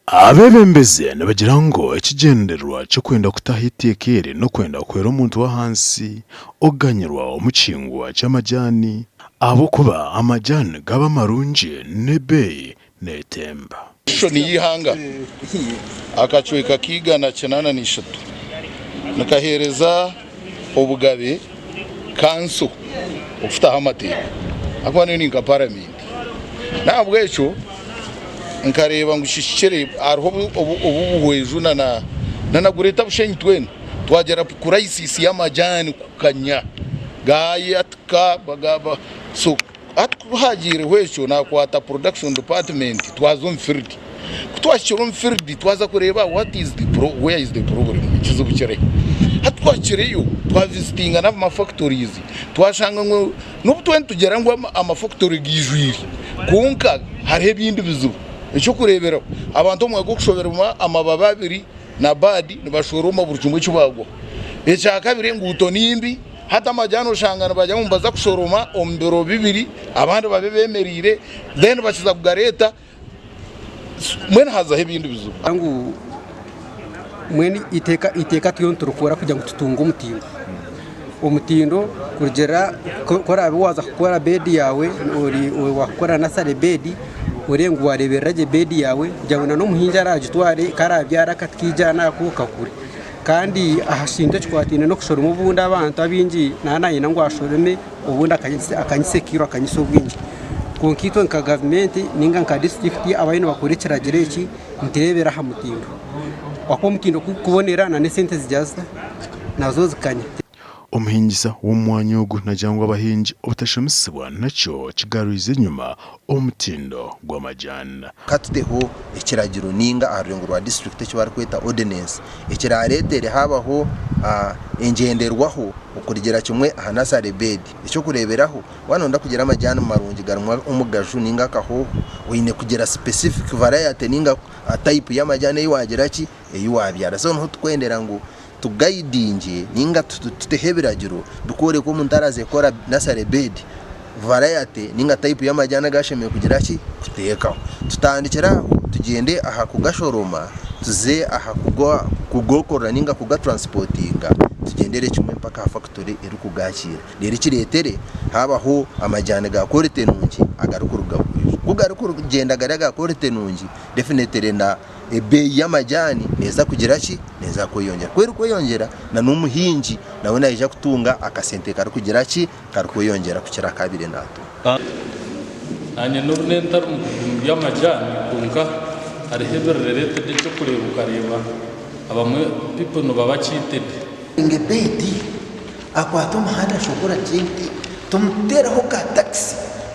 Abeebembezi nibagira ngu ekigyendererwa ky'okwenda kutaho eiteeka eri n'okwenda kuhwera omuntu w'ahansi okuganyirwa omu kihingwa ky'amajaani ahabw'okuba amajaani gaaba marungi n'ebeeyi neetemba. Constitution y'eihanga akacweka k'eigana kinaana n'ishatu nikaheereza obugabe kanso okutaho amateeka ahakuba niyo ni nka paramenti. N'ahabw'ekyo nkareeba ngu kihikire hariho obu obuhweju na na Greater Bushenyi twena twagira kurayisisi y'amajaani kukanya gaayatika so hati ku haagiireho ekyo naakwata production department twaza omu field ku twahikire omu field twaza kureeba what is the where is the problem ekizibu kirihi hati ku twahikireyo twavisitinga n'amafactories twashanga ngu N'obu twena nitugira ngu amafakitore gaijwire, kwonka hariho ebindi bizibu. Eky'okureeberaho, abantu omu mwanya gw'okushoberwa amababi abiri na baadi nibashoroma buri kimwe eki baagwa. Ekyakabiri, enguuto ni mbi, hati amajaani oshanga nibagira ngu nibaza kushoroma omu biro bibiri abandi babe beemereire then bakiza kugareeta mbwenu hazaho ebindi bizibu. Ngu mbwenu eiteeka turiyo niturikora kugira ngu tutunge omutindo. Omutindo kurugiirira ku oraabe waaza kukora beedi yaawe waakukora nasare beedi orebe ngu waareeberera gye beedi yaawe kugira ngu n'omuhingi araagitware ku araabyare akati kaija aha naako kakure. Kandi aha kintu ekikwataine n'okushoroma obundi abantu abaingi naaba naayenda ngu ashorome obundi akanyisa ekairo akanyisa obwingi. Kwonka itwe nka gavumenti ninga nka disiturikiti abariyo nibakora ekiragiro eki nitureebera aha mutindo. Ahakuba omutindo ku gurikubonera n'esente zigira zita? Nazo zikanya. Omuhingisa w'omu mwanya ogu naagira ngu abahingi obutashomesibwa nakyo kigarwize enyima omutindo gw'amajaani. Ka tuteho ekiragiro ninga aha rurengo rwa disiturikiti eki barikweta ordinance ekirareetere haabaho engyenderwaho okurugira kimwe aha nursery bed. Eky'okureeberaho, waaba nooyenda kugira amajaani marungi garimu omugaju ninga akahooho, oine kugira specific variety ninga type y'amajaani ei waagira ki, ei waabyara. So niho turikwendera ngu tugayidingye ninga tuteho ebiragiro bikworeka omuntu araaze kukora nursery bed, variety ninga type y'amajaani agu ashemereire kugira ki, kuteekaho. Tutandikire aho tugyende aha kugashoroma, tuze aha kugokorora ninga kugatransipotinga, tugyendere kimwe mpaka aha fakitori erikugakiira. Reero ekireetere haabaho amajaani ga quality nungi agarikuruga Buhweju. Ku garikugyenda gari aga quality nungi, definitely na ebeeyi y'amajaani neeza kugira ki? Neeza kweyongyera. Ku erikweyongyera, na n'omuhingi nawe naija kutunga akasente karikugira ki? Karikweyongyera kukira aku abaire naatunga. Naanye n'obu ntari mukugu mu by'amajaani kwonka hariho ebirireetedde eky'okureeba okareeba abamwe people nibaba cheated. Nge beedi akwate omuhanda ashobore agyende tumutereho ka takisi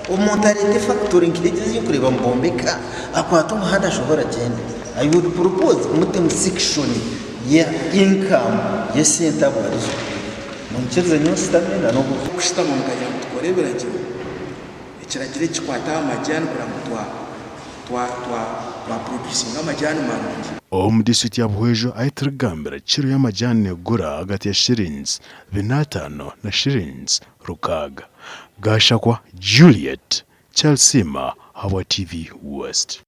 omuntu areete fakitori nk'egi ei orikureeba nibombeka akwate omuhanda ashobore agyende. I would propose mutemu section ya income y'esente abu arizo. Munyikirize nyowe nsitame na n'obu. Kushutama mukagira ngu tukore ebiragiro, ekiragiro ekikwata aha majani kureba ngu twa twa twa twa producinga amajani marungi. Omu disiturikiti ya Buhweju ahi turikugambira kiro y'amajaani negura ahagati ya shilingi binaatano na shilingi rukaaga. Gashakwa Juliet, Chalsiima ahabwa TV West.